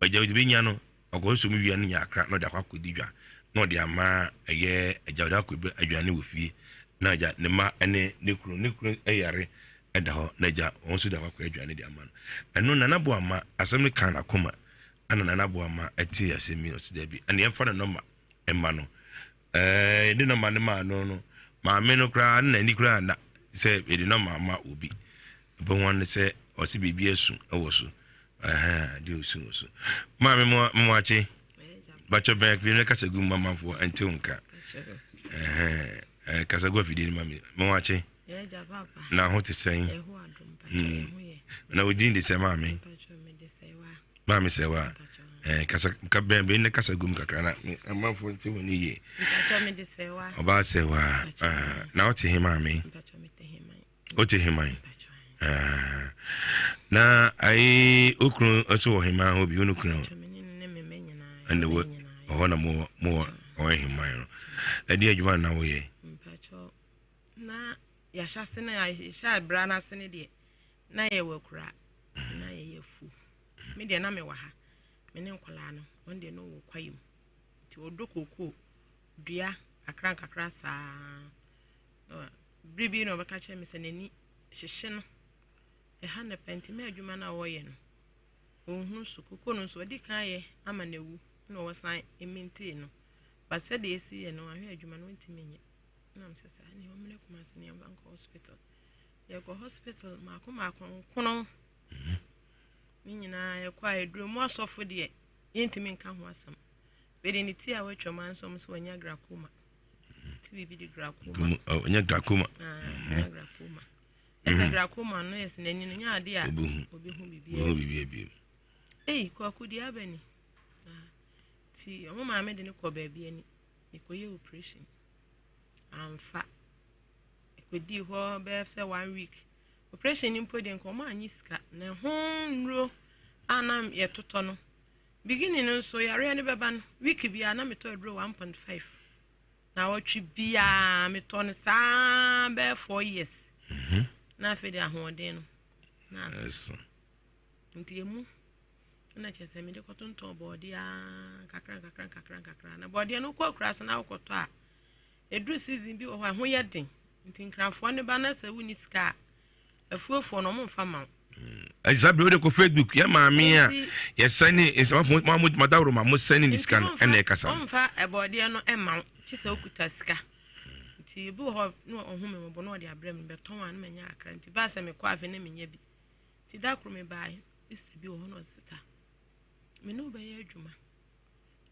Agya ɔde bɛnya no, ɔkɔ so mu wia no nya akra na ɔde akɔ akɔdi dwa na ɔde ama ɛyɛ agya ɔde akɔ aduane wɔ fie na agya ne mma ne ne kunu ne kunu yare ɛda hɔ na agya wɔn nso de akɔ akɔ aduane de ama no. Ɛno Nana Boama asɛm no kaa n'akoma ɛna Nana Boama ɛte asɛm yi ɔsi dɛbi ɛna yɛmfa ne nɔma ɛma no. Ɛɛ yɛde nɔma no maa no no maame no koraa ne n'ani koraa na sɛ yɛde nɔma ama obi ɛbɛn wɔn sɛ ɔsi biribi asu ɛwɔ so. Ɛhɛn de osu wɔ so. Maame mo mo akye. Bakyɛ bɛn afidie no kasa gu mu amanfoɔ ɛnte wo nka. Ɛhɛn ɛɛ kasa gu afidie no ma mi. Mo akye. Na ho te sɛn? Na wo din de sɛ maame? Maame sɛ wa. Ɛɛ kasa ka bɛn bɛn ne kasa gu mu kakra na amanfoɔ nte wɔn yie. Ɔbaa sɛ wa. Na wote he maame? Wote heman? Na ayi okunu nso wɔ heman hɔ bi, wo ne kunu ɛna wɔ ɔhɔ na mo mo wɔ ɔwɔ heman no. Ɛde adwuma na woyɛ? Na yɛahyɛ ase na yɛhyɛ abira no ase no deɛ na yɛwɔ akura na yɛyɛ fu. Me deɛ na mewɔ ha me ne nkwadaa no wɔn deɛ na wɔwɔ kwae mu nti wɔdɔ kookoo dua kakra nkakra saa. Bere bi na ɔbɛka kyerɛ me sɛ n'ani hyehye no ɛha no pɛ nti mɛ adwuma no a ɔyɛ no ɔnhunu so koko no nso ɔdi kan yɛ ama no awu na ɔsan mintee no but sɛdeɛ ɛsi yɛ no ahwɛ adwuma no ɔntumi nyɛ na mesɛ saa ne ɔmmerɛ kuma se ne yɛmfa nkɔ hospital. Yɛkɔ hospital maako maako nkono ne nyinaa yɛkɔ a ɛduro mu asɔfo deɛ yɛntumi nka ho asɛm. Bɛde ne ti a watwam anso ɔmo sɛ wanya glaucoma. Ti biribi de glaucoma. Ɔnyɛ glaucoma. Ɔnyɛ glaucoma. Ɛsɛ glaucoma no yɛ sɛ n'ani no nyɛ ade a obehu biribi abiem. Ei, kwaku deɛ aba ni. Ti ɔmo maame de ne kɔ baabi ani. Ekɔyɛ operation. Amfa. Ekɔdii hɔ bɛyɛ sɛ 1 week. Operation ni mpo deɛ nka ɔmo anyi sika. Na ɛho nnuro a na yɛtotɔ no. Beginning no nso yareɛ no bɛba no week biara na metɔ aduro 1.5. Na ɔtwe biara metɔ no saa bɛyɛ 4 years. Na afei de ahoɔden no na ase. Nti emu na kyerɛ sɛ mede kɔtontɔn bɔɔdeɛ a nkakra nkakra nkakra nkakra. Na bɔɔdeɛ no wokɔ akura ase na wokɔtɔ a ɛduru season bi wɔ hɔ a ɛho yɛ den. Nti nkranfoɔ no ba na sɛ wonni sika a afuofoɔ no ɔmo mfa ma wo. Ɛsa bere wode kɔ Facebook yɛ maame a yɛsɛne madaworo ma mo sɛne ne sika no ɛna ɛkasa no. Ɔmfa ɛbɔɔdeɛ no ɛma wo kye sɛ wokuta sika. Nti ebi wɔ hɔ na ɔhu me mmɔbɔ na ɔde abrɛ me bɛtɔn a na manya kakra. Nti baa sɛ mekɔ afei na menya bi. Nti da koro mebaeɛ sister bi wɔ hɔ na ɔse sister me ne wo bɛyɛ adwuma.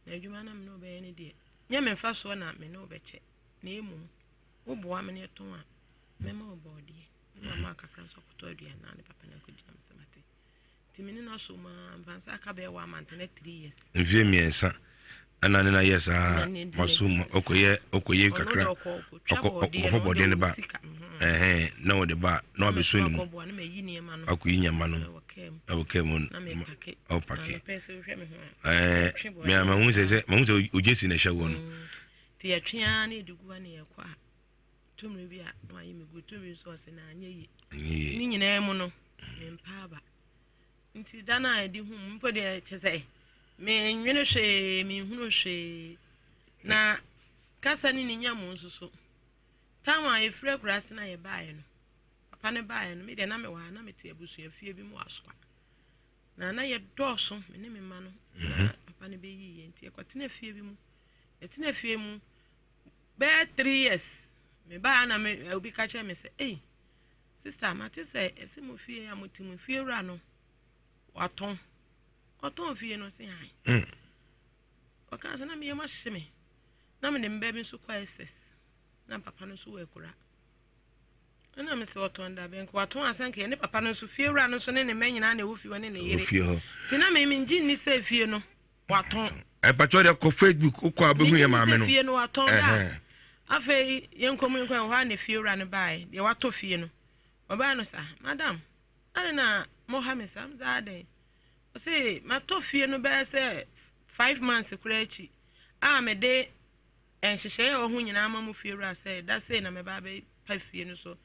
Na adwuma na me ne wo bɛyɛ no deɛ nyɛ me mfa soɔ na me ne wo bɛkyɛ. Na mmom woboa me ne ɛtɔn a mɛma wo bɔɔdeɛ. Na mama kakra nso akɔtɔ aduane na ne papa no akɔgyina me sɛ mate. Nti me ne no aso mu a mfa nsa aka bɛyɛ 1 month na 3 years. Mfie 3 ɛna ne na yɛ saa maso mu ɔkɔyɛ ɔkɔyɛ kakra ɔkɔfɔ bɔɔdeɛ no ba ɛhɛn na ɔde ba na wabɛso ne mu akɔyi nneɛma no ɛwɔ kaa mu ɔpake ɛɛ mɛ mahu sɛ sɛ mahu sɛ ogye si na ɛhyɛ wɔ no. Nti yɛtwe ara na yɛde gu ha na yɛkɔ a tumiri bi a na wayɛ me gu tumiri nso ɔsɛ na anyɛ yie. Ne nyinaa mu no mempa aba. Nti da no a yɛde hu mu mpo deɛ kyɛ sɛ menwene hwee menhunu hwee na kasa ne ne nya mu nso so tam a yɛfiri akuraase no a yɛbaeɛ no papa no baeɛ no medeɛ na mewɔ ha na mete abusua fie bi mu wɔ Asoa na na yɛdɔɔso me ne me mma no na papa no bɛyii yɛ nti yɛkɔtena fie bi mu yɛtena fie mu bɛyɛ 3 years mebaeɛ na me obi ka kyerɛ me sɛ ei sister mate sɛ ɛsɛ mo fie a mote mu fie wura no watɔn ɔtɔn fie no se han ɔka sɛ na meyɛ mahye me na mede mba bi nso kɔ SS na papa no nso wɔ akura ɛna me sɛ ɔtɔn da bɛnka watɔn asɛnka yɛ ne papa no nso fie wura no nso ne ne mma nyinaa na ɛwɔ fie hɔ ne ne yere nti na me mengye nni sɛ fie no watɔn. Ɛpatɔ deɛ kɔ Facebook wokɔ a wobɛhu yɛ maame no. Fie no watɔn da. Afei yɛnkɔ mu yɛnkɔ ɛwɔ hɔ a na fie wura no baeɛ deɛ watɔ fie no ɔbaa no sa madam ade na moha me saa saa dɛn ɔse matɔ fie no bɛyɛ sɛ 5 months koraa akyi a mede nhyehyɛeɛ a ɛwɔ ho nyinaa ma mo fie wura sɛ da sei na mɛba abɛpa fie no so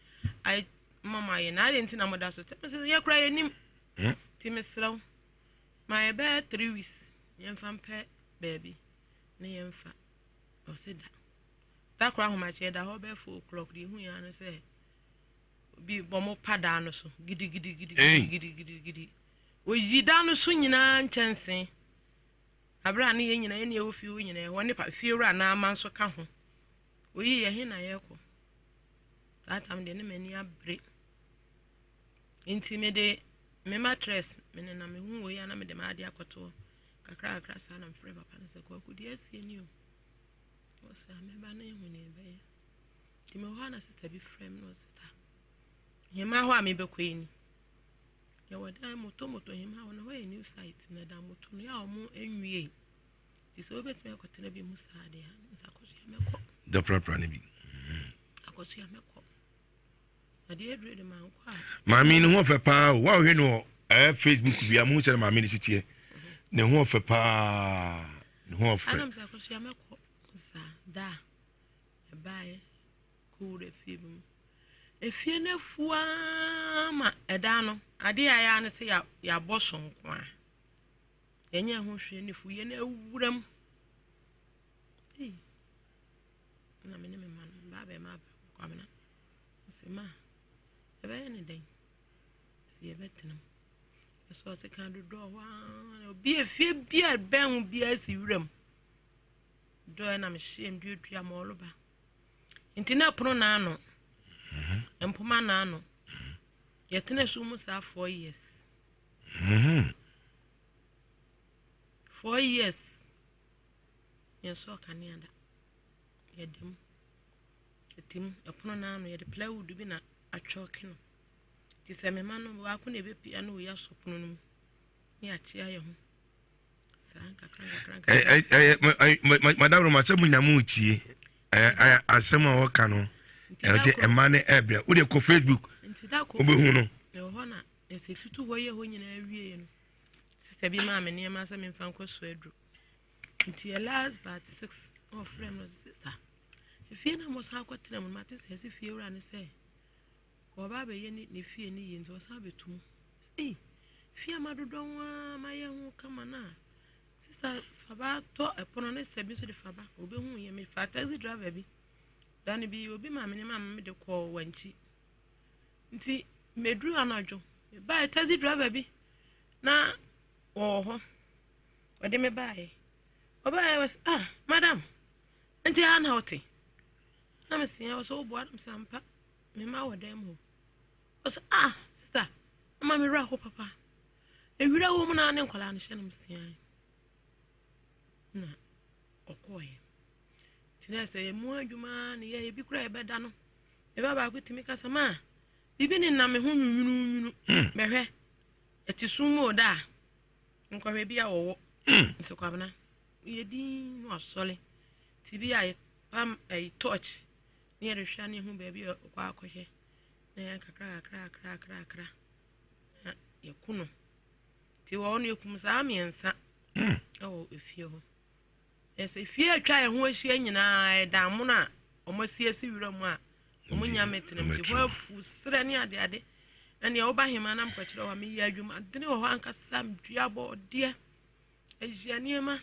ayɛ ma mo ayɛ na adɛn nti na moda so sɛ yɛ koraa yɛnim nti mesrɛ wo. Ma yɛbɛyɛ 3 weeks, yɛmfa mpɛ baabi ne yɛmfa. Ɔse da da koro ahomakye yɛda hɔ bɛyɛ 4 o'clock deɛ, ehu yɛn ano sɛ bi wɔn pa daa no so gidigidi. Hey. Gidigidi oyi da no so nyinaa nkyɛnsee abere a ne yɛn nyinaa yɛn ɛwɔ fie hɔ nyinaa ɛhɔ ne pa fie wura n'ama nso ka ho. Oyi yɛ he na yɛkɔ saa tam deɛ, ne m'ani abere nti mede me mattress me nenam mehu wɔ yi a, na mede m'ade akɔto kakra kakra saa, na mfrɛ papa no sɛ, "Kwaku, deɛ asie ni o." Ɔsɛ amɛba no ehu ne ɛbɛyɛ. Nti mewɔ hɔ a, na sister bi frɛ me na ɔsɛ, "Sister, hema hɔ a mebɛkɔ yi ni, yɛwɔ dan moto moto hema hɔ na hɔ yɛ new site na dan moto no yɛ a ɔmo nwie, nti sɛ wobɛtumi akɔtena bi mu saa deɛ a, nsa akɔsoa mɛkɔ." Dɔprapra no bi. Akɔsoa mɛkɔ adeɛ aduro de mankɔ a. Maame ne ho ɔfɛ paa o. Wa wohwɛ no wɔ Facebook bi a, muhu sɛ maame ne si teɛ, ne ho ɔfɛ paa, ne ho ɔfɛ. Anam sɛ akɔsoa mɛkɔ saa da a ɛbaeɛ kɔwura fie bi mu, efie no afuaa ma ɛdan no adeɛ a ɛyɛ ne sɛ yɛabɔ so nko a yɛnyɛ ho hwee ne fuyɛ no awura mu. Ei, na me ne me ma no baa bɛma Kwamena sɛ, "Ma ɛbɛyɛ ne dɛn sɛ yɛbɛtena mu?" Ɛso ɔse ka dodɔ hɔ aa, obi efie bi a bɛn ho biara si wura mu dɔɔ na mehyɛ mu duadua ma ɔloba nti na pono n'ano mpoma n'ano. Yɛtena so mu saa 4 years. 4 years yɛnsɔ kanea da, yɛda mu, yɛte mu. Ɛpono n'ano yɛde plywood bi na atwɔke no, nti sɛ mema no baako na ɛbɛpia na oyi asɔ pono no mu ne yɛakyea yɛ ho saa nkakra nkakra nkakra. Madam Roma, sɛ munya mu tie asɛm a wɔka no, ɛde ɛma ne ɛbrɛ wode kɔ Facebook. Nti da koro wobɛhu no. Ɛwɔ hɔ na ɛsɛ tutu hɔ yɛ hɔ nyinaa wie no, sister bi maa me nneɛma sɛ memfa nkɔ so aduru, nti yɛ last but 6 na ɔfrɛ me no, "Sister, efie na mo san akɔtena mu no, mate sɛ ɛsɛ fie wura ne sɛ ɔba abɛyɛ ne fie ne yie, nti ɔsan abɛtu mu." Ei, fie a madodɔ ho a mayɛ ho kama no a, sister faba tɔ ɛpono ne sɛ bi nso de faba obɛhu yɛ. Mefa taxi driver bi da no bi, obi maa me ne maa me de kɔɔ wankyi, nti meduru anadwo mebaeɛ, taxi driver bi na wɔwɔ hɔ, ɔde me baeɛ. Ɔbaeɛ wɔ sɛ, "Ah, madam, nti ha na wote?" Na mesia wɔ sɛ, "Woboa?" Na mesɛ, "Ampa, mema wɔ dan mu hɔ." Ɔsɛ, "Ah, sister, ama me werɛ ho papa, ewira wɔ mu na ne nkwadaa no hyɛ." No mesia na ɔkɔɔɛ, nti na sɛ yɛmu adwuma ne yɛ ebi kora yɛbɛda no, meba baako tumi kasa ma biribi ne nam me ho nwunwunwunu. Bɛhwɛ, ɛte sum mu o, da a nkɔhwɛ bi a wɔwɔ. Nti Kwabena yɛ din na wasɔre nti bi a yɛpam ɛyi torch ne yɛde hwɛ ne ho baabi a ɔkɔ akɔhwɛ na yɛn kakra kakra kakra kakra kakra na yɛku no. Nti wɔ hɔ no yɛkum saa mmiɛnsa ɛwɔ efie hɔ. Ɛsɛ efie atwa yɛn ho ahyia nyinaa, ɛda amono a wɔn asiesie wura mu a wɔn nya mɛtena mu, nti hɔ afu serɛ ne adeade. Ɛnea woba hema na mkɔkyerɛ hɔ a meyɛ adwuma adene wɔ hɔ ankasa, dua bɔɔdeɛ ahyia nneɛma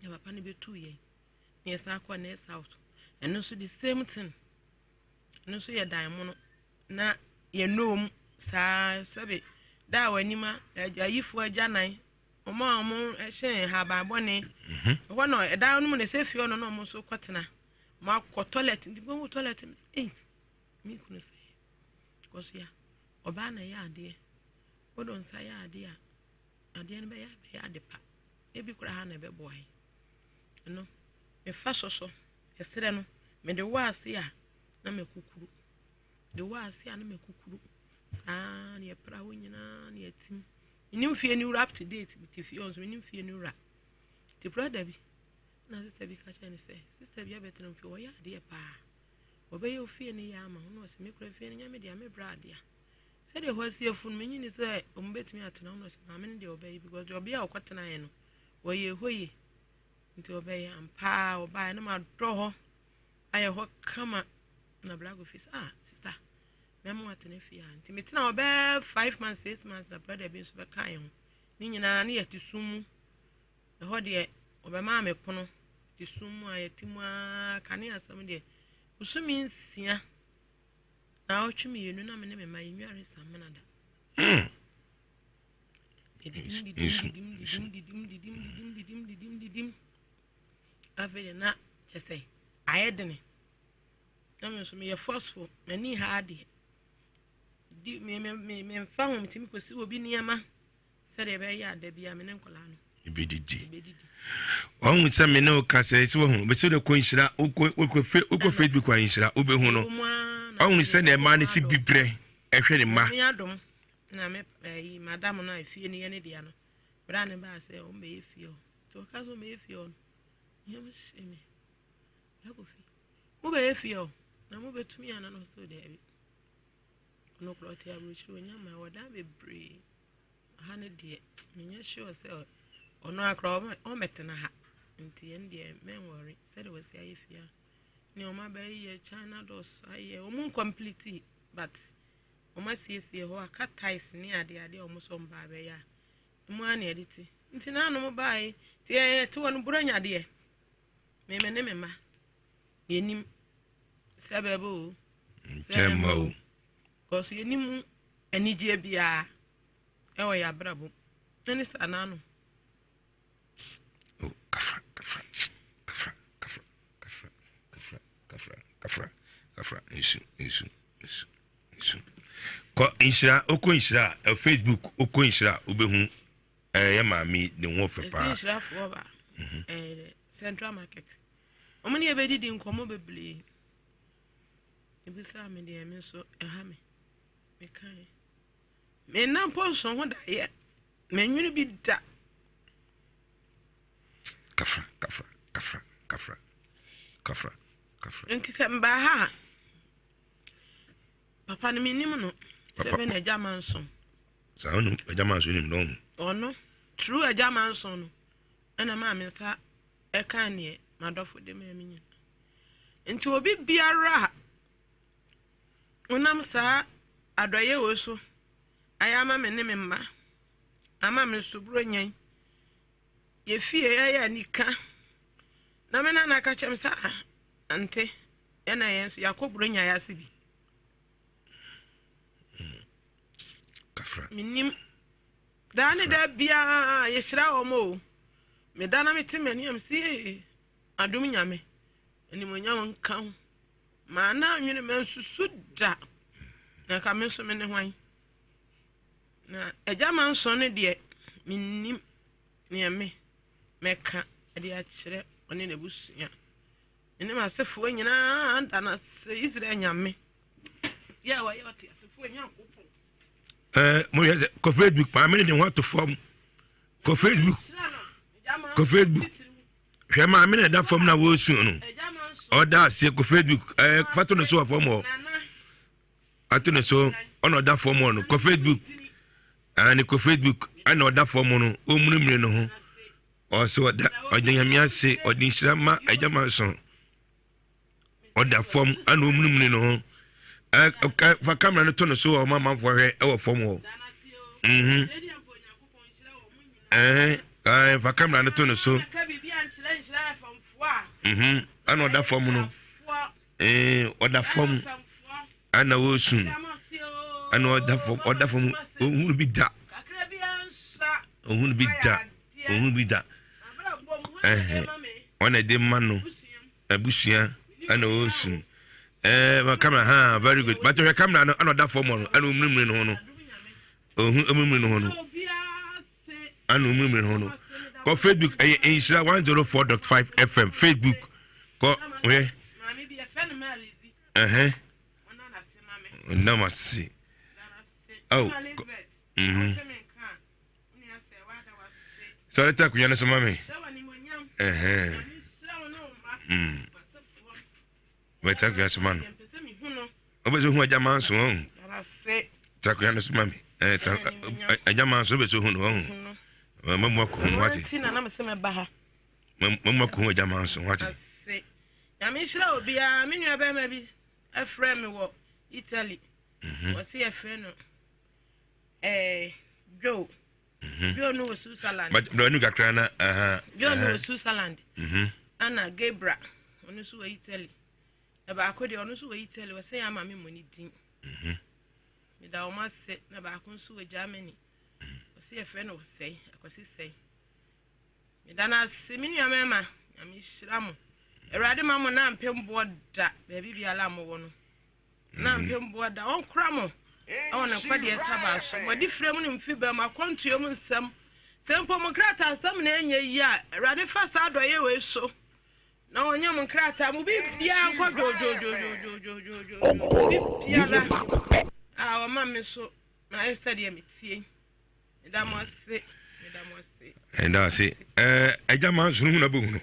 na papa no bɛtu yɛn na yɛsan akɔ next house. Ɛno nso the same thing, ɛno nso yɛ dan mono na yɛnɔɔ mu saa sɛbe da a w'anim a ayifoɔ agya nan wɔn a wɔn hyɛ nhaban bɔne ɛhɔ na ɛdan no mu na ɛsɛ fie hɔ no na wɔn nso kɔtena wɔn akɔ toilet, nti wɔn wɔ toilet mu sɛ, "Ei, mi kunu sɛ kɔ so ya ɔbaa na ɛyɛ adeɛ wɔde nsa yɛ adeɛ a, adeɛ no bɛyɛ ade pa, ebi koraa ha na ɛbɛboa yi." Ɛno mefa soso ɛserɛ no mede wɔ ase a na mɛkukuru de wɔ ase a na mɛkukuru saa na yɛpra hɔ nyinaa na yɛtim. Menim fie no wura up to date, mete fie hɔ nso menim fie no wura. Nti brother bi na sister bi ka kyerɛ no sɛ sister bi abɛtena fie, wɔyɛ adeɛ paa, wɔbɛyɛ ofie no yɛ ama ho, na ɔsɛ mekura fie no nyɛ me deɛ, mebrɛ adeɛ a sɛdeɛ hɔ asi afu no, menyi ni sɛ ɔmo bɛtumi atena ho. Na ɔsɛ maame no deɛ ɔbɛyɛ, because deɛ ɔbea a ɔkɔtenaeɛ no wɔyɛ hɔ yie, nti ɔbɛyɛ ampaa. Ɔbaeɛ na madɔ hɔ ayɛ hɔ kama na black office, "Ah, sister, mɛmo atena fie ha." Nti metena hɔ bɛɛ 5 months, 6 months na brother bi nso bɛka yɛn ho. Ne nyinaa ne yɛte sum mu. Ɛhɔ deɛ wɔbɛmaa me pono te sum mu a yɛte mu ara kanea asɛm deɛ bosome nsia naawɔtwe mmienu na me ne me mma yɛnware samena da. Yɛdidim didim didim didim didim didim didim didim didim didim. Afei deɛ na kyɛ sɛ ayɛ dene. Na me nso meyɛ forceful, m'ani ha adeɛ. Di me me me memfa ho metumi kɔsi obi nneɛma sɛdeɛ ɛbɛyɛ a da biara me ne nkwadaa no ebedidi. Wɔn sɛ me ne wo kasa yi sɛ wɔn bɛsɛ de kɔ nhyira wokɔ wokɔ fe wokɔ Facebook a nhyira wobɛhu no. Wɔn sɛ na ɛmaa ne si bibrɛ ɛhwɛ ne mma. Nyame adom na me ɛyi madam no a efie no yɛ ne dea no bere a ne baa sɛ wɔn bɛyɛ fie hɔ nti wɔka sɛ wɔn bɛyɛ fie hɔ no yɛm hyɛ me yɛkɔ fie mo bɛyɛ fie hɔ na mo bɛtumi ana no so daabi ɔno korɔ ɔte aburokyire onya ma wɔ dan bebree ha no deɛ menyɛ sure sɛ ɔno akora ɔmɛtena ha nti yɛn deɛ mɛnwɔre sɛdeɛ wɔsi ayɛ fie a ne wɔn abɛyɛ china doors ayɛ wɔn incomplete but wɔn asiesie hɔ aka tiles ne adeade a wɔn nso wɔn ba abɛyɛ a emu ara na yɛde te nti na anom baae nti yɛn yɛte hɔ no buro nya deɛ meme ne me mma yɛnim sɛ bɛbɛ o sɛ mma o kɔso yɛnim anigyeɛ biara ɛwɔ yɛ abrabɔ ɛne saa naano. Oh, kafra, kafra, kafra, kafra, kafra, kafra, kafra, kafra, kafra, nsu, nsu, nsu, nsu. Kɔ nhyira, okɔ nhyira, eh, Facebook, okɔ nhyira, wobɛhu ɛyɛ eh, maame ne ho fɛ paa. Ɛsɛ nhyirafoɔ ba, mhm. eh, Central Market. Wɔn ne yɛbɛdidi nkɔmmɔ bebree. Ebisaa me deɛ me nso ɛha me. Mekae. Menna mpo nso ho daeɛ. Menwene bi da. Kafra, kafra, kafra, kafra, kafra, kafra. Nti sɛ mbaa ha a, papa no menim no sɛ bɛ na agya manson. Saa ɔno agya manson nim no ɔho. Ɔno true agya manson no ɛna maa me nsa ɛka neɛ m'adɔfo de maa me nyina. Nti obi biara a wonam saa adɔyɛ wei so ayɛ ama me ne me mma, ama me nso Buronya yi, yɛ fie yɛyɛ anika. Na me nana ka kyerɛ me sɛ, ah, ante, ɛna yɛn nso yɛakɔ Buronya yɛ ase bi. Kafra. Menim. Daa ne daa biara yɛhyira wɔn o. Meda na mete m'ani am si adom nyame. Animonyam nka ho. Maa na anwene mansusu da. Na nka me nso me ne hwan? Na agya manson no deɛ mennim neɛ me mɛka de akyerɛ ɔne n'abusua. Me ne m'asefoɔ nyinaa da no ase Israel nyame. Yɛ a wɔyɛ ɔte asefoɔ Nyankopɔn. Ɛɛ mo yɛ kɔ Facebook maame ne de ho ato fam kɔ Facebook kɔ Facebook. Hwɛ maame na ɛda fam na wɔresu no. Ɔda aseɛ kɔ Facebook ɛɛ eh, fa to ne so wɔ fam hɔ. Ato ne so ɔna ɔda fam hɔ no kɔ Facebook ɛɛ ne kɔ Facebook ɛna ɔda fam no ɔmmunimuni ne ho. Ɔsɛ ɔda ɔda nyame ase ɔde nhyira ma agya ma nso. Ɔda fam ɛna ɔmunimuni ne ho. Ɛɛ fa kamera no to ne so wɔ ɔma amanfoɔ hwɛ ɛwɔ fam hɔ. Mhm. Ɛɛ ɛɛ fa kamera no to ne so. Mhm. Ɛna ɔda fam no. Ɛɛ ɔda fam. Ɛna ɔresu. Ɛna ɔda fam ɔda fam ohunu bi da. Ohunu bi da. Ohunu bi da. Ɛhɛ ɔna ɛde ma no abusua ɛna ɔresu. Ɛɛ kamera ha very good. Bàtɛ hwɛ kamera no ɛna ɔda fam no ɛna ɔmunimuni ne ho no. Ohun ɔmunimuni ne ho no. Ɛna ɔmunimuni ne ho no. Kɔ Facebook ɛyɛ nhyira 104.5 FM Facebook kɔ hwɛ. Ɛhɛn. Nam ase. Oh. Mhm. Sɔre ta akonnwa no so ma me. Ɛhɛn. Mm. Bɛta akonnwa so ma no. Wobɛsɛ hu agya manso ɔhu. Ta akonnwa no so ma me. Agya manso wobɛsɛ hu no ɔhu. Mamu akɔ hu wate. Mamu akɔ hu agya manso wate. Nyame nhyira obiara. Me nua bɛrima bi frɛ me wɔ Italy. Wɔsi yɛfrɛ no ɛɛ Joe. Bi ɔno wɔ Switzerland. But brɛ nu kakra na aha. Bi ɔno wɔ Switzerland. Ana Gebra ɔno nso wɔ Italy. Na baako deɛ ɔno nso wɔ Italy ɔsɛ yɛn ama me mmɔ ne din. Meda wɔn ase na baako nso wɔ Germany. Ɔsɛ yɛfrɛ no ɔsɛe akwasi sɛe. Meda no ase me nua mɛma nyame hyira mo. Awurade ma mo na mpem boɔ da baabi biara a mowɔ no. Na mpem boɔ da ɔnkora mo ɛwɔ ne nkwadeɛ tabaa so. Mo adifire mu ne mfi bɛn mo akwantuo mu nsɛm. Sɛ mpo mo nkrataa nsɛm na ɛnyɛ yie a Awurade fa saa adɔeɛ wei so. Na wɔnyɛ mo nkrataa mo biribiara nkɔ dwoodwoodwoodwoodwoodwoodwo biribiara a wɔma me so na ayɛ sɛdeɛ metie meda mo ase meda mo ase ɛda ase ɛɛ agya maa nsono hu na bɛhu no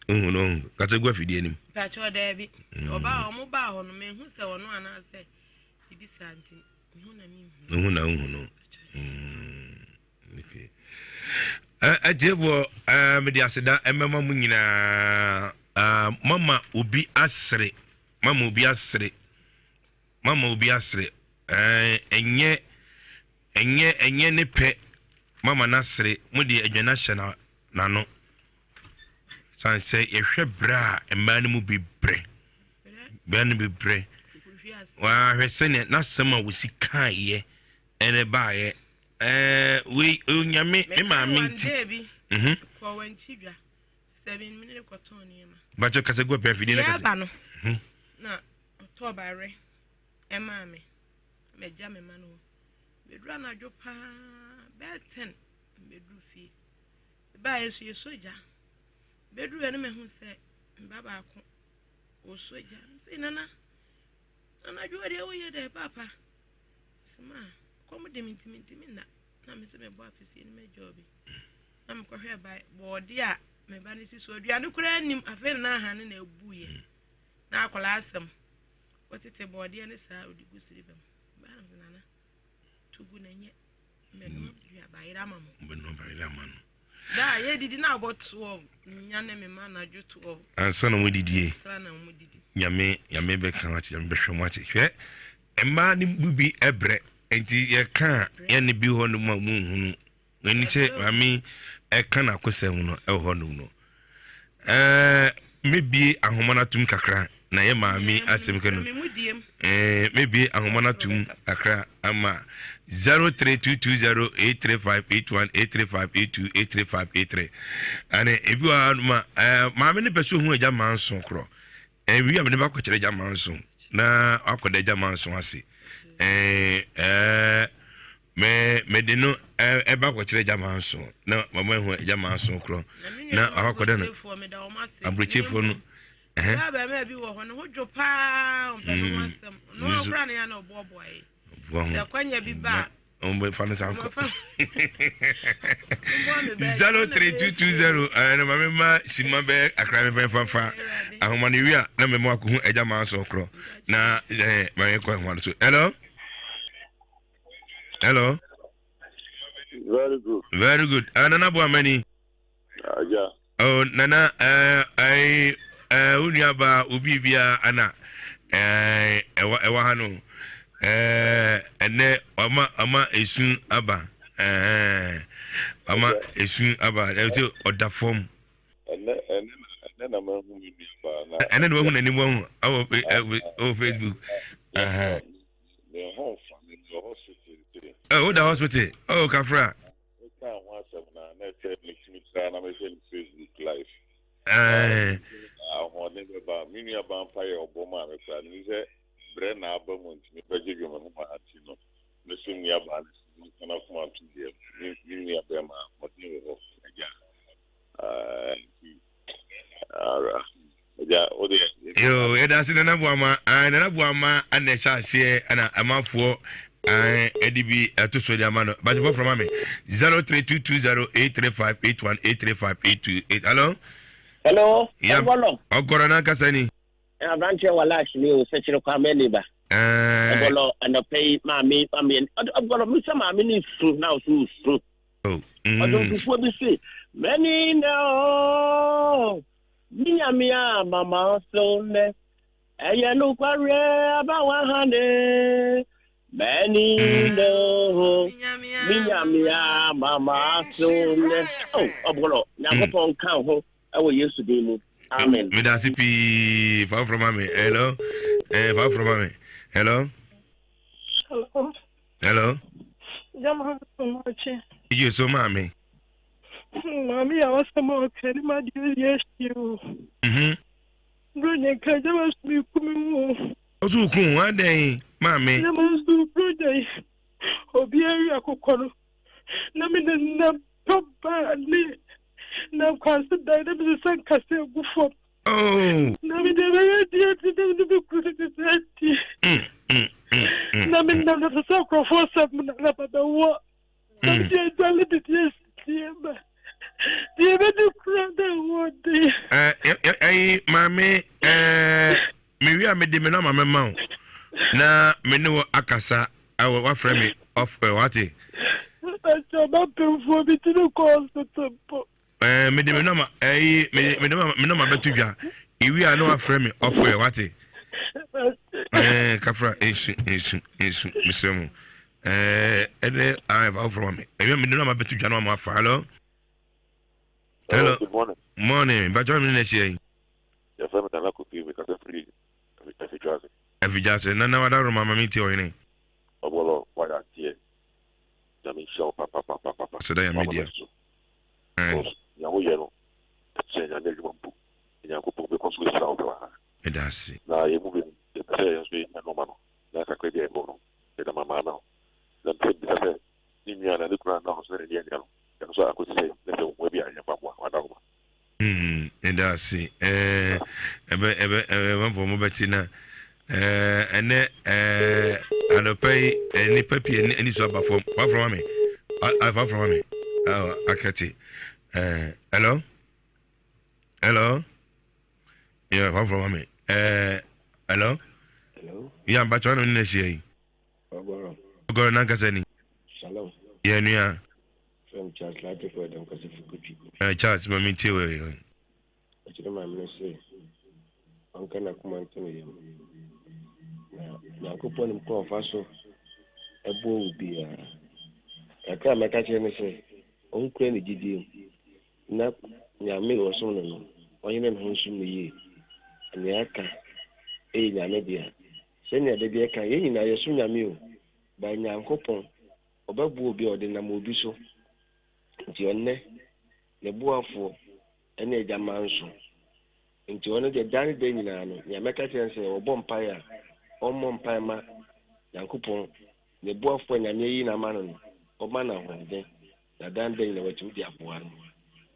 hu no hu kasa gu afidie anim mpakyɛ daabi ɔbaa ɔmo baa hɔ no mehu sɛ ɔno anaasɛ biribi saa nti mehu na mehu hu na hu no Okay. Atiefoɔ mede aseda ɛmɛma mu nyinaa mama obi asere mama obi asere mama obi asere ɛnyɛ ɛnyɛ ɛnyɛ ne pɛ mama n'asere mo de aduane ahyɛ na n'ano san sɛ yɛhwɛ brɛ a mmaa no mu bi brɛ brɛ no bi brɛ wahwɛ sɛnea n'asɛm a wɔsi kaeɛ ɛna ɛbaeɛ ɛɛ wei onyame me maame nti. Mhm. Kɔ wɔn akyi dwa sɛ bi mi ne kɔtɔn nneɛma. Bàtɛ kasa gu apɛ afidie na kasa. Yɛba no mhm. na ɔtɔ baare ɛmaa mi mɛgya me ma no hɔ mɛduru anadwo paa bɛɛ ten mɛduru fie baayɛ nso yɛ sogya mɛduru yɛ no mɛhu sɛ mba baako wɔ sogya sɛ nana anadwo deɛ woyɛ dɛ paapa. Ɔse ma kɔm de me nti mentumi nna na mese mebɔ apesie no mɛgya obi na mekɔhwɛ ba bɔɔde a me ba no si so aduane koraa nnim afei na n'ahane na abuiɛ na akwadaa asɛm wɔtete bɔɔdeɛ ne saa ɔde gu siriba mu baa na mese nana to gu na nyɛ mmɛnoa dua bayerɛ ama mo mmɛnoa bayerɛ ama no Da a yɛdidi na abɔ 12 nya ne me ma anadwo 12. Ansa na wɔdidie. Ansa na wɔdidi. Nyame nyame bɛka wate nyame bɛhwɛ mo ate hwɛ mmaa no mu bi brɛ nti yɛka a yɛne bi hɔ nom a mu nhunu ɛni sɛ maame ɛka n'akosɛm no ɛwɔ hɔ nom no ɛɛ mebie ahoma no atum kakra na yɛ maame asɛm ka no ɛɛ mebie ahoma no atum kakra ama 03220 83581 83582 83583 ɛne ebi wɔ ha nom a ɛɛ maame no pɛ sɛ ohun agya manso korɔ Ɛwi a mede bakɔkyerɛ agya manso na akɔda agya manso ase ɛɛ ɛɛ mɛ mede no ɛba akɔkyerɛ agya manso na mama ehu agya manso korɔ na akɔda no aburokyefoɔ no. Ɛhɛn. Bɛrima bi wɔ hɔ ne ho dwo paa ɔmpɛ ne ho asɛm ɔno akora ne ya na ɔboaboa yi sɛ kwanya bi ba a. Wɔn fa no san kɔ. 03220 ɛna maame ma sima bɛyɛ akra mi fɛn fanfa ahoma no wi a na mɛma akɔ hu ɛgya maa sɔ korɔ na ɛɛ maame kɔ ahoma no so hello hello. Very good. Very good. Uh, Nana Boamani. Aja. Oh, Nana, eh, eh, eh, wo nuabaa obi biara ana eh, ɛwɔ ɛwɔ ha no eh, ɛnɛ ɔma ɔma esu aba eh, ɔma esu aba ɛsɛ ɔda fam. Ɛnɛ ɛnɛ ɛnɛ na mahu me nuabaa na. Ɛnɛ na wahu n'anim wahu ɛwɔ ɛwɔ Facebook. Me ho nfa me wɔ hospital. Ɛ o da hospital oh kafra. Mekaa ho asɛm no a, na ɛsɛ metumi tra na mehwɛ no Facebook live. Ɛɛ. Ahoɔden bɛba. Me nua baa mpa yɛ ɔbɔ maa me koraa. Menim sɛ brɛ na aba mu nti mebɛdwedwe me ho ma nti no, me so nua baa no sɛ menka n'akoma nto deɛ me nua bɛrima ahoɔden wɔ hɔ agya. Ɛɛ nti ara. Agya wo deɛ. Yoo yɛda ase Nana Boama ah, Nana Boama ana ɛhyɛ aseɛ ɛna amanfoɔ ɛde bi ɛto so de ama no bàtɛ foforɔ ma mi 0322083581 83582 hello. Hello. Ya ɔgɔlɔ. Ɔgɔrɔ n'ankasa ni. Aberanteɛ wɔ lash ni o sɛkyerɛ kwame ni ba. Ɔgɔlɔ anɔpɛ yi maame maame ɔgɔlɔ mi sɛ maame ni su na ɔso su. Ɔdɔnkufoɔ bi se mɛni na o. Me Nyame a mama so nnɛ. Ɛyɛ nokwareɛ aba wahane. Mani no ho. Me Nyame ama masew nnɛ. Oh, ɔbɔlɔ, Nyankopɔn nka wo ho ɛwɔ Yesu din mu. Amen. Meda ase pii. Fa foforɔ ma me. Hello. Eh, fa foforɔ ma me. Hello. Hello. Hello. Jama Somachi. Iye so maame. Maame yɛ awasɛm a ɔka ne ma deɛ yɛ ahyia o. Mhm. Bro nyɛ nka jama so mi ku mi ho. Ɔso ku ho adɛn maame. Jama so bro nyɛ obi awi akokɔ no na me nenam papa ne na kwase dan na me sesa nkasa egu fam. Oh. Na me de bɛyɛ deɛ ti na me de kuru de sɛ di. Na me nam na sɛ nkurɔfoɔ sɛ me na na bɛwɔ. Na me de adwale de deɛ sie ma. Deɛ bɛdi kura na ɛwɔ de. Ɛyi maame ɛɛ mewie a mede me nɔma mɛma wo na me ne wo akasa ɛwɔ wafrɛ me ɔf ɛ wate. Ɛkyɛ ɔba mpemfoɔ bi ti ne kɔ hospital mpo. Ɛɛ mede me nɔma ɛyi mede mede me nɔma bɛto dwa ewie a na wafrɛ me ɔf ɛ wate. Ɛɛ kafra nsu nsu nsu mesrɛ mu ɛɛ ɛdɛ ayɛ fa wofrɛ ma me ewie mede nɔma bɛto dwa na wama afa hello. Hello. Good morning. Morning. Bàtchọ́ mi ní ẹ̀ṣẹ̀ yìí. Yɛfrɛ me Nana Kofi, mekasa firi Afidwase. Afidwase, Nana wadaworo ma ma me tie ɔhene. Ɔbɔlɔ wayɛ adeɛ, Nyame nhyira wo papapapapa. Aseda Nyame dea. Because nea woyɛ no ɛkyɛn Nyame adwuma mpo. Nyankopɔn bɛkɔ so ahyira wo paa. Meda ase. Na yɛn mu binom yɛpɛ sɛ yɛn nso yɛnya nɔɔma no na kakra bi a yɛbɔ no yɛde ama maame no. Na mpɛ bisa sɛ ne nua anaa ne kunu anaa ɔno nso ne ne nua no ɛno nso akɔsi sɛ na sɛ mmoa bi a yɛmfa mmoa wadawoma. Hmm, ɛda ase. Ɛɛ, ɛbɛ, ɛbɛ, ɛbɛ, ɛbɛnfo mo bɛte na ɛɛ, ɛnɛ, ɛɛ, anɔpa yi, nnipa pii ani ani so aba fam. Wafrɛ ma me. Wafrɛ ma me. Awɔ, akɛte. Ɛɛ, hello? Hello? Yeah, wafrɛ ma me. Ɛɛ, hello? Hello? Yeah, mpatsɔ na ne na ahyia yi. Ɔgɔrɔ. Ɔgɔrɔ nankasa ni. Shalom. Yɛ nua. Frɛ me Charles Latte for ɛdɔm kɛse fi Kotwi. Eh, Charles, ma me tie wɔ. Ɔkyerɛ maame no sɛ ɔnka n'akoma nto ne yam. Na Nyankopɔn nim kwan ɔfa so ɛboa wo biara. Kakra a mɛka kyerɛ ne sɛ ɔnkura ne gyidie mu na Nyame ɔsom no no ɔnyere ne ho nsom no yie. Nea aka ɛyɛ Nyame dea. Sɛnea da bi ɛka yɛn nyinaa yɛsom Nyame o, but Nyankopɔn Ɔbɛboa obi a ɔde nam obi so. Nti ɔnnɛ, ne boafoɔ ne Agya Manso. Nti ɔno deɛ daa ne da nyinaa no, nea mɛka kyerɛ no sɛ ɔbɔ mpaeɛ a, ɔmmɔ mpaeɛ ma Nyankopɔn, ne boafoɔ a Nyame ayi no ama no no, ɔmma no ahoɔden, na daa ne da nyinaa watumi de aboa no.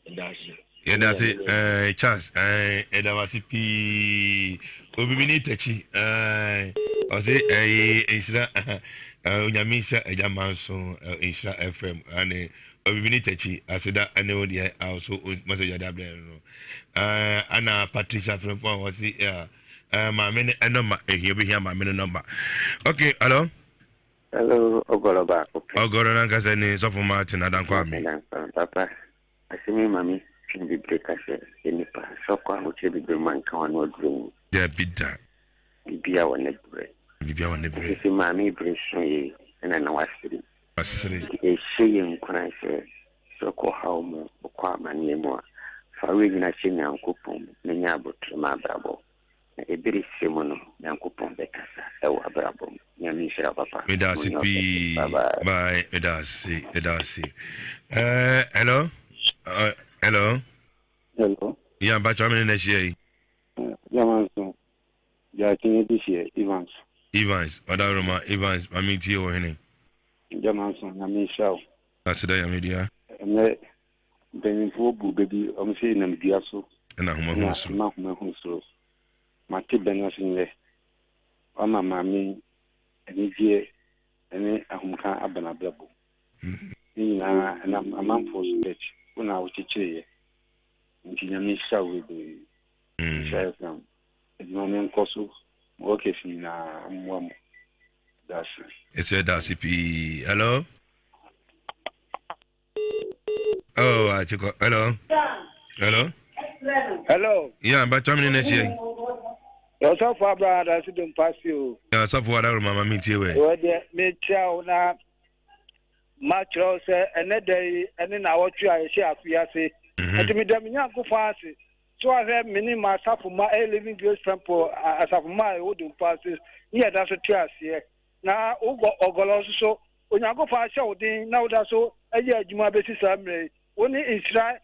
Meda ase. Yɛda ase eh, Charles eh, yɛda wase pii obibini takyi eh, ɔse ɛyɛ eh, nhyira eh, onyame nhyira agya manso eh, nhyira fm ane obibini takyi aseda ɛne wo deɛ a so message ade abrɛ no eh, ana Patricia Frimpong ɔse eh, eh, maame no ɛnɔma ehia obehia maame no nɔma okay hello. Hello, Ɔgɔrɔ baako pɛ. Ɔgɔrɔ nankasa ni sɔfo Martin Adankwa Ame. Papa, asɛm yi ma me twe bebree ka sɛ sɛ nipa sɛ ɔkɔ ahokyerɛ bebree mu anka wano aduro mu. Dabi da. Bibia wɔ ne brɛ. Bibia wɔ ne brɛ. Sisi maame bere so yi ɛna na wasere. Wasere. Nti ɛhyɛ yɛ nkuran sɛ sɛ ɔkɔ haw mu ɔkɔ amaneɛ mu a fa wo nyina hyɛ Nyankopɔn mu na nya abotrɛ ma abrabɔ. Na ebere sɛ mu no Nyankopɔn bɛkasa ɛwɔ abrabɔ mu. Nyame nhyira wo papa. Meda ase Monyɛ ɔkɛse. pii. Bye bye. Bye. Meda ase. Meda ase. Eh, hello. Hello. Hello. Yeah, mpatsɔ mi ne na ahyia yi. Jama nso, Gyaakye de hyɛ Evans. Evans, Ɔdawuruma Evans, maame tie wɔ hene. Jama nso, Nyame nhyira wo. Aseda Nyame dea. Ɛnɛ Mpanyimfoɔ bu bɛ bi, wɔn se nam dua so na ahoma hunu soro. Na ahoma hunu soro. Mate bɛ no ase nnɛ. Wama maame yi anigyeɛ ne ahomka aba n'abrabɔ mu. Ne nyinaa ɛnam amanfoɔ so but wo na wokyekyereeɛ. Nti Nyame nhyira wo bebree. Nhyira FM. Adwuma no nkɔ so. Mo workers nyinaa mmoa mo. Yɛda ase. Yɛso yɛda ase pii. Hello. Oh, Achiko. Hello. Hello. Hello. Yeah, but I'm in next year. Ɔsɔfo Abraham Adase Dompasi o. Yeah, ɔsɔfo Adaworo Mama mi tie wɛ. Wɔ deɛ mekyia wo na Makyerɛ wo sɛ ɛnnɛ da yi ne naawɔtwe a yɛhyɛ afe yi ase. Enti meda me Nyankopɔn ase sɛ wahwɛ me ne m'asafo mma ɛyɛ Living Grace Temple asafo mma a ɛwɔ Dompo ase ne yɛda so te aseɛ. Na wo Ɔgɔlɔ nso so, Onyankopɔn ahyɛ wo den na woda so yɛ adwuma bɛsi saa mmerɛ yi. Wo ne nhyira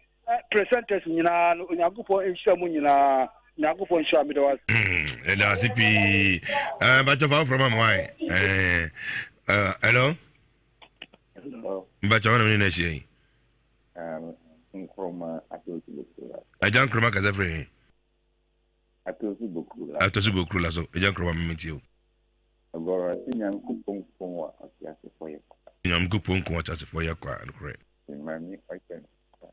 presenters nyinaa no, Onyankopɔn nhyira mo nyinaa. Nyankopɔn nhyira meda wo ase. Ɛda ase pii. Bàtchɔ fa foforɔ ma me wae. Hello. Hello. Bàtchɔ wɔn na mi ne na ahyia yi. Nkrumah Atosu Bokura. Agya Nkrumah kasa firi he? Atosu Bokura. Atosu Bokura so. Agya Nkrumah mi ti o. Ɔgɔrɔ se Nyankopɔn nko wɔ ɔteasefoɔ yɛ kwa. Nyankopɔn nko wɔ ɔteasefoɔ yɛ kwa nokorɛ. Maame ɔhyɛ no kwa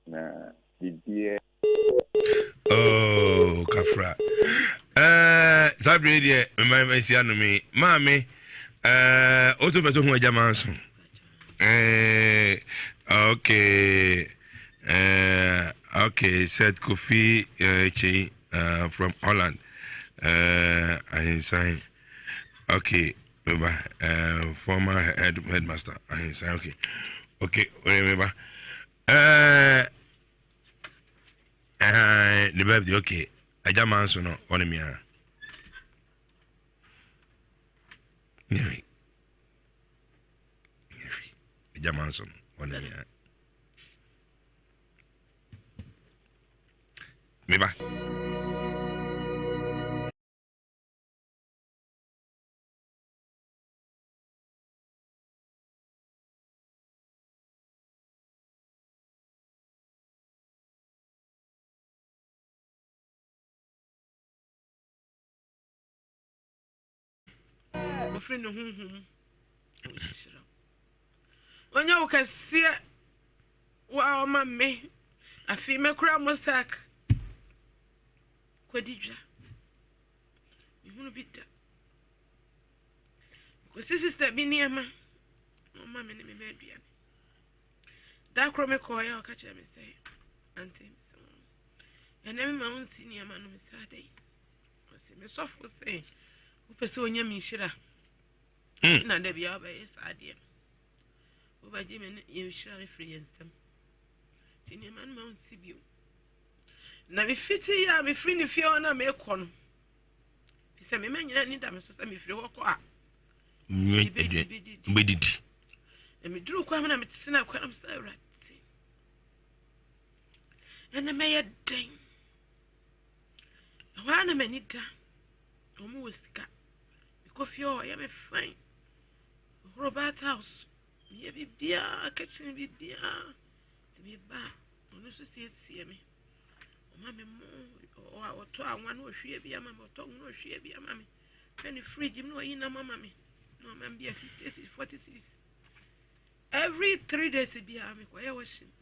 na biribiara. Oh, kafra. Eh, saa bere deɛ mma nsi ano mi. Maame, eh, o so pɛ so hu agya maa nso. Eh, okay. Eh, okay, said Kofi eh, Chei uh, from Holland. Eh, Ahinsan. Okay, meba. Eh, former head, headmaster. Ahinsan, okay. Okay, meba. Eh, eh, the birthday, okay. Agya maa nso no, ɔne me a. Nyɛ hwee. Agya maa nso no, ɔne me a. Meba. Ɔfiri ne honhom mu ɔhyira wo. Ɔnyɛ wo kɛseɛ wo a ɔma me afei mɛkura mosak kɔdi dwa mehunu bi da kɔsi sista bi nneɛma na ɔma me ne me ma aduane da koro mekɔɔyɛ ɔka kyerɛ me sɛ ante mesɛ ɛnɛ mema wo nsi nneɛma no mesɛ adɛn Ɔse me sɔfo se wopɛ sɛ onya me nhyira hmm. na da bia wobɛyɛ saa adeɛ no wobɛgye me ne yɛn nhyira no firi yɛn nsam nti nneɛma no ma wonsi bio na mefiti yɛ a mefiri ne fie hɔ na mekɔ no fi sɛ mema nyina ni da me so sɛ mefiri hɔ kɔ a wobɛdidi na meduru kwan mu na metena kwan mu sɛ awurade ɛnɛ mɛyɛ dɛn Ɛhɔ ara na m'ani da. Wɔn wɔ sika. Mekɔ fie hɔ ɔyɛ me fine. Mehoro bath house. Meyɛ biribiara, kitchen biribiara. Nti meba a, ɔno nso siesie me. Ɔma me mo, ɔtɔ anwa na ɔhwie bi ama me, ɔtɔ ngo na ɔhwie bi ama me. Hwɛ ne fridge mu na ɔyi nam ama me. Na ɔma me bi a 50 cedis, 40 cedis. Every 3 days biara mekɔyɛ washing.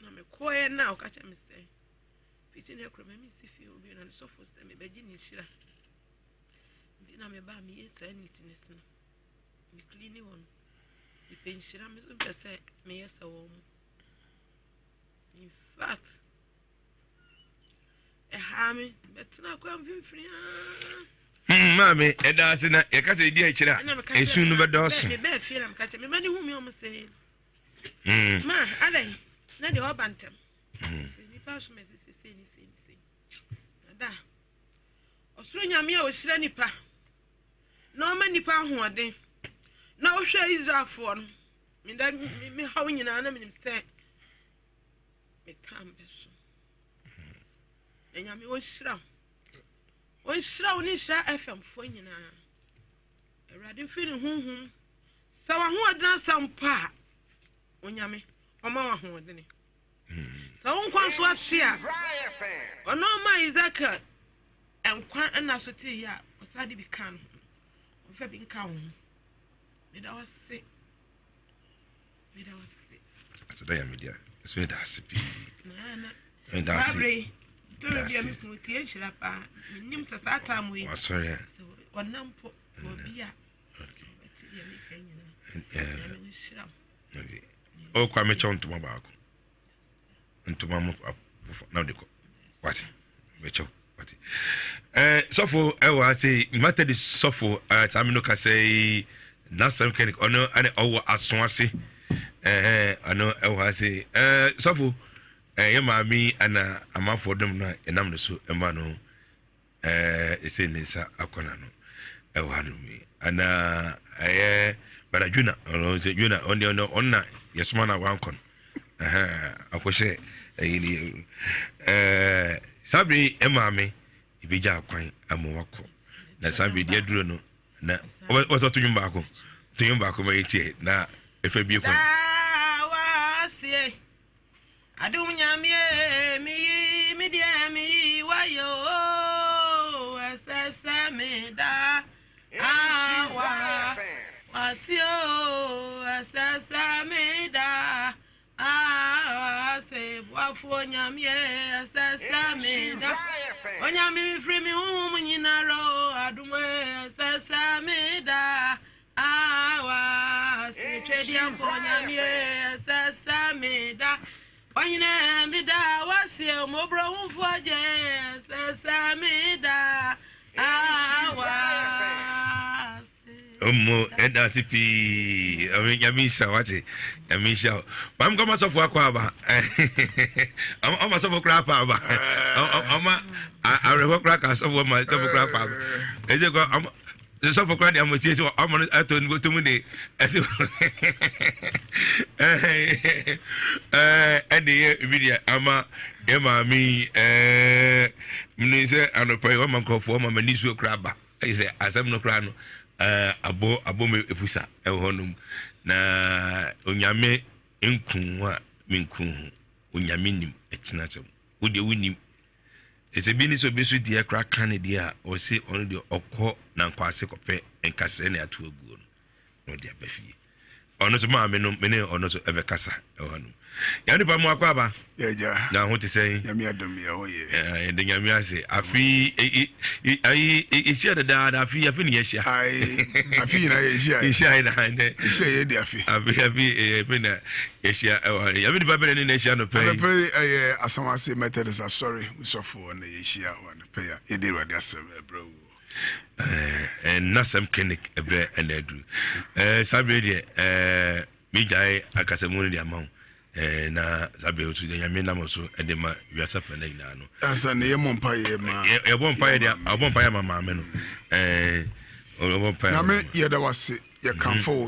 Na mekɔɛ na ɔka kyerɛ me sɛ Fiti nnɛ korɔ ma mensi fie hɔ bio na ne sɔfo sɛ mebɛgye ne nhyira. Nti na meba a meyɛ saa neatness no. Me clean hɔ no. Mepɛ nhyira me nso mpɛ sɛ meyɛ sɛ wɔn mo. In fact, ɛhaa me bɛtena kwan mfimfini aa. Hmm, maame ɛda ase na yɛka sɛ ɛdi akyire a ɛsu no bɛdɔɔso. Mebɛɛ fie na meka kyerɛ mema ne hu me ɔmo sɛ hmm. ma adɛn na deɛ ɔba ntɛm Sɛ nipa som ɛsɛ sɛ sei ne sei ne sei. Na da ɔsoro nyame a ɔhyira nipa na ɔma nipa ahoɔden na ɔhwɛ Israelfoɔ no meda me haw nyinaa na menim sɛ me tam bɛso. Na nyame ɔnhyira wo. Ɔnhyira wo ne nhyira FM foɔ nyinaa. Awurade mfiri ne honhom sɛ w'ahoɔden asa mpo a Onyame ɔma wo ahoɔdene. Sɛ wo nkwa nso ate a, ɔno ɔma Ezekiel nkwa nna so te yi a, ɔsan de bi ka no ho. Ɔmfa bi nka wo ho. Meda wo ase. Meda wo ase. Ase da yɛ media. So yɛ da ase pii. Na na. Saa bere yi, tɔrɔ bi a me kunu tie nhyira paa. Menim sɛ saa tam yi. Wasɔre. Sɛ ɔnam po obi a. Ɔbɛte deɛ meka nyinaa. Nyame nhyira wo. Ɔkɔ a mɛkyɛ wo ntoma baako. Ntoma mo na wode kɔ. Wate? Mɛkyɛ wo. Wate? Eh, sɔfo ɛwɔ ha sei, Methodist sɔfo, eh, saa me no kasa yi, N'asɛm clinic ɔno ɛne ɔwɔ aso ase ɛhɛn ɔno ɛwɔ ha se ɛɛ sɔfo ɛyɛ maame yi ɛna amanfoɔ dɔm no a ɛnam ne so ɛma no ɛɛ ɛsɛ ne nsa akɔ n'ano ɛwɔ ha nom yi ɛna ɛyɛ bada jona ɔno sɛ jona ɔno deɛ ɔno ɔno na yɛsoma na wankɔ no ɛhɛn akɔhyɛ ɛyi ne ɛɛ saa bere yi ɛmaame ebegya akwan ama wakɔ na saa bere deɛ aduro no. Na wɔsɛ ɔto nwom baako to nwom baako ma yɛtie na ɛfa bie kwan. Adum nyame meyi me deɛ meyi wayɛ o ɛsɛ sɛ meda awa wase o ɛsɛ sɛ meda Ase boafo Onyame ɛsɛ sɛ meda Onyame mefiri me honhom nyinara o adom ɛsɛ sɛ meda Awa ase twɛdiamfo Onyame ɛsɛ sɛ meda Ɔhene meda wase mmɔborɔhufo agye ɛsɛ sɛ meda Awa Omo ɛda ase pii ɔmo nyame nhyira wate nyame nhyira wo maame kɔ ɔma sɔfo akɔ aba ɔma sɔfo kora akɔ aba ɔma awerɛhɔ kora ka sɔfo ɔma sɔfo kora akɔ aba ɛsɛ kɔ ɔma sɔfo kora de ama tie sɛ ɔma no ɛtɔ ne bɔtɔ mu de ɛsɛ ɛde yɛ ebi deɛ ama yɛ maame ɛɛ mene sɛ anɔpa yi ɔma nkurɔfoɔ ɔma m'ani suo kora aba. Ɛyɛ sɛ asɛm no koraa no abɔ abɔ me efusa ɛwɔ hɔnom na onyame nku ho a menku ho onyame nim ɛkyena asɛm wo deɛ wonim ɛsɛ bi ne sɛ obi so deɛ koraa ka ne deɛ a ɔse ɔno deɛ ɔkɔ nankwaase kɔpɛ nkasɛɛ ne ato aguo no na ɔde aba fie ɔno nso maame no mene ɔno nso ɛbɛkasa ɛwɔ hanom yɛn nipa mu akɔ aba na ho te sɛn nyame adom yɛ ho yɛ yɛde nyame ase afi ayi ehyia dadaada afi afi ne yɛhyia afi nyinaa yɛhyia yɛhyia yɛ na ɛnɛ yɛhyia yɛ di afi afi afi afi na yɛhyia ɛwɔ ha nyame nipa bɛrɛ ne na yɛhyia no pɛ yi anɔpɛ ɛyɛ asamase methodist asɔre musɔfoɔ na yɛhyia wɔ anɔpɛ yɛ yɛde awurade asɛm ɛbrɛ wo Nnasɛm clinic ɛbrɛ ɛna aduru saa bere deɛ megyae akasamu no de ama wo na saa bere nso deɛ nyame nam so ɛde ma wiase afɛ no nyinaa no ansa na yɛmmɔ mpaeɛ ma yɛbɔ mpaeɛ deɛ ɔbɔ mpaeɛ ma maame no ɔbɔ mpaeɛ nyame yɛda wase yɛkamfo wo hyɛ wo.